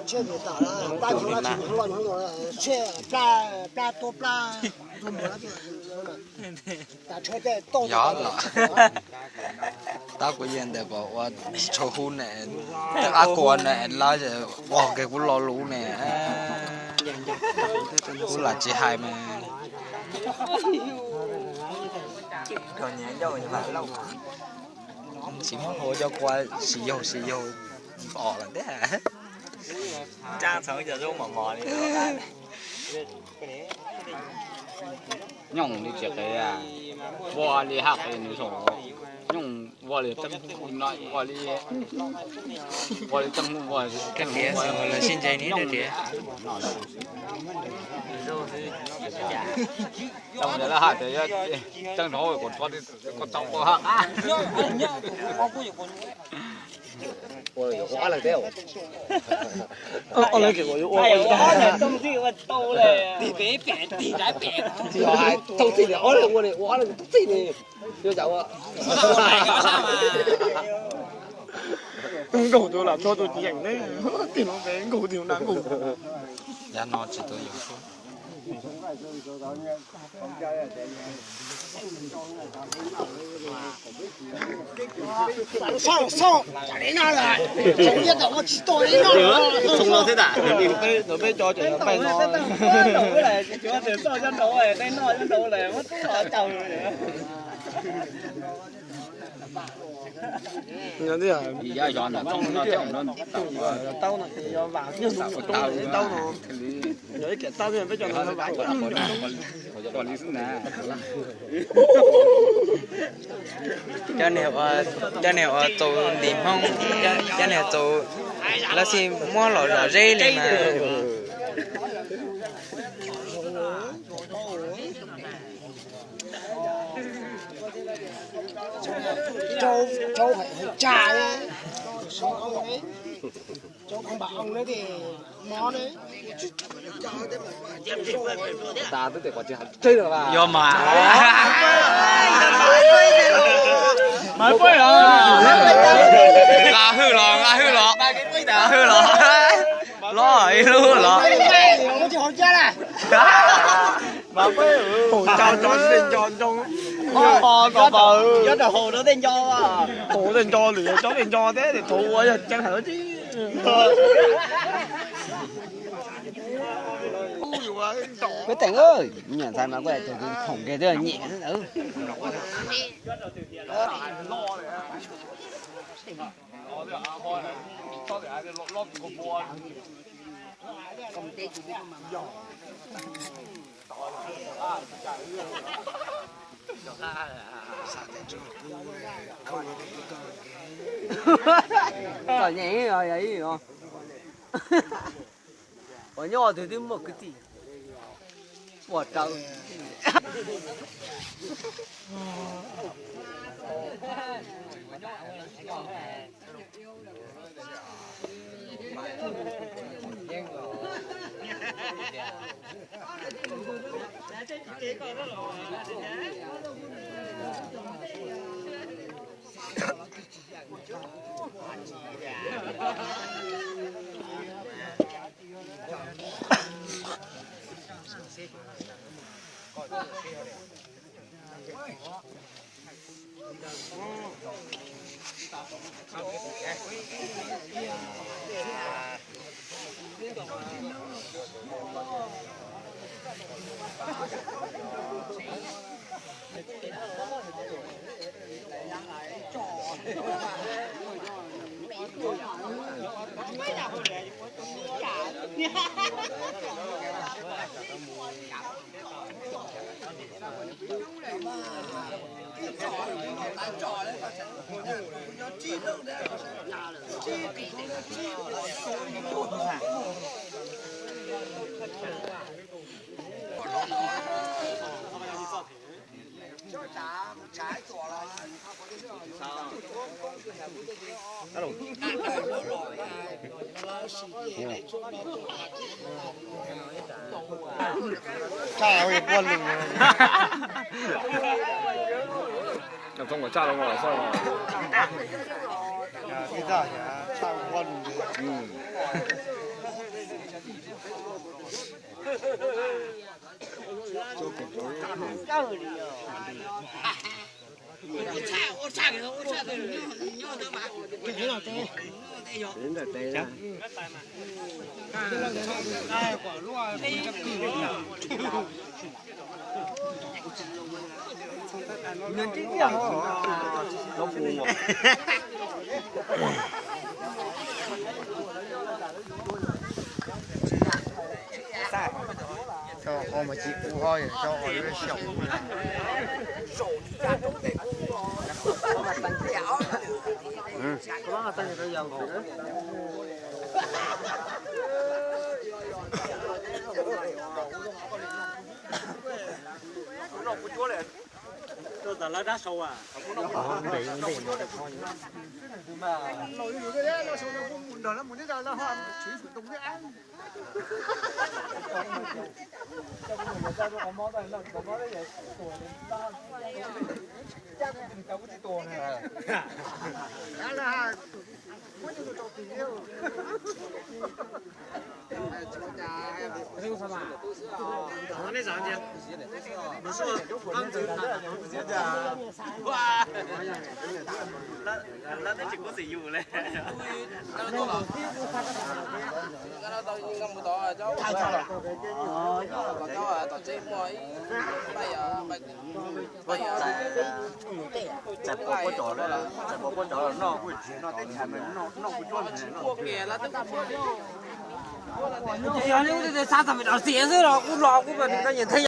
Tshiab tus tam, pab nyuj loj tsis nyuj loj nyuj loj, tshiab plab, plab tuab plab ntxuag mus lawm. Yog los, tab kuv yeej ntawm pom ua tsis tshua hub ne, ab kuv ne lawv ua kiag kuv lo lus ne, kuv lam tsis hais mas. Tsis muab hu cov kua sis yaug sis yaug os lawm thiab. Nyooj li tsis qev, ua li haj qev nws saum, nyooj ua li teeb no ua li, ua li teeb ua li lawv sib ntse ni tias. Lawv hais tias teeb no kuv txhob, kuv txhob ua haj qab. Ua lawv ces yuav ua, ua lawv ces yuav ua, ua lawv ces yuav ua, ua lawv ces yuav ua, tau txij li ob leeg ua ne, ua ob leeg tau txij li, yuav cas ua. Nkaug tus lam txhua tus ceem ne, tig hloov pem nkaug tig hloov na nkaug. Yav no tsis tau yuav. Ntawm peb cov ces peb no. Taub no ces yog vam nyuj num nyuam roob, taub no yog ib kiam taub thiab peb cov no yog vam nyuj num nyuam roob. Cov niag, cov niag uas txaus ntim Hmoob, cov niag txaus, lawv xij muab los zom zeb li mas. Yog mas. Nqa hwj los, nqa hwj los, nqa hwj los. Los ib lub los. Haus tej nco lwm cov tej nco thiab, thaum ua yog ceeb hais. Peb teem, me nyuam ntxhais mas kuj tus khoom kiag twb nyiam xwb ntawd. Kom nyem os, yog ib os. Uas nyob twg twb muaj kwv tij ua raws. Txhob ua tshaj los mas txhob. Tshaj ua. Txais pov pob tsov, txais pov pob tsov noj kuj tsis noj teb chaws, noj kuj cuab ntag. Xav txog pem rau txiav xwb los kuj los kuj nyiam thiab.